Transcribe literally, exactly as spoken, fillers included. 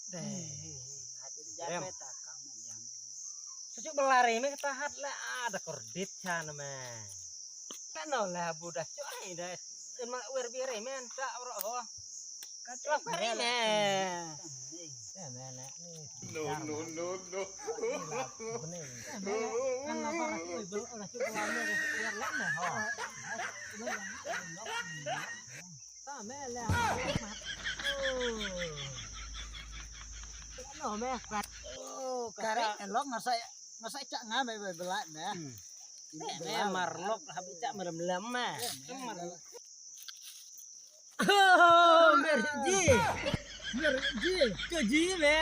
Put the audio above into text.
Deh. Rem. Cucuk belari me kata hat le ada kordit chan me. Kan no le budak cuai deh. Emak wer bire men tak ro ho. Kacau kari me. No, no, no, no. Kan lapar aku bel ora cukup lama wer lama ho. Tama lah. No me kat. Oh, kare elok ngasai ngasai cak ngamai belak me. Me marlok habis cak merem lem me. Oh, merji. Merji. Keji me.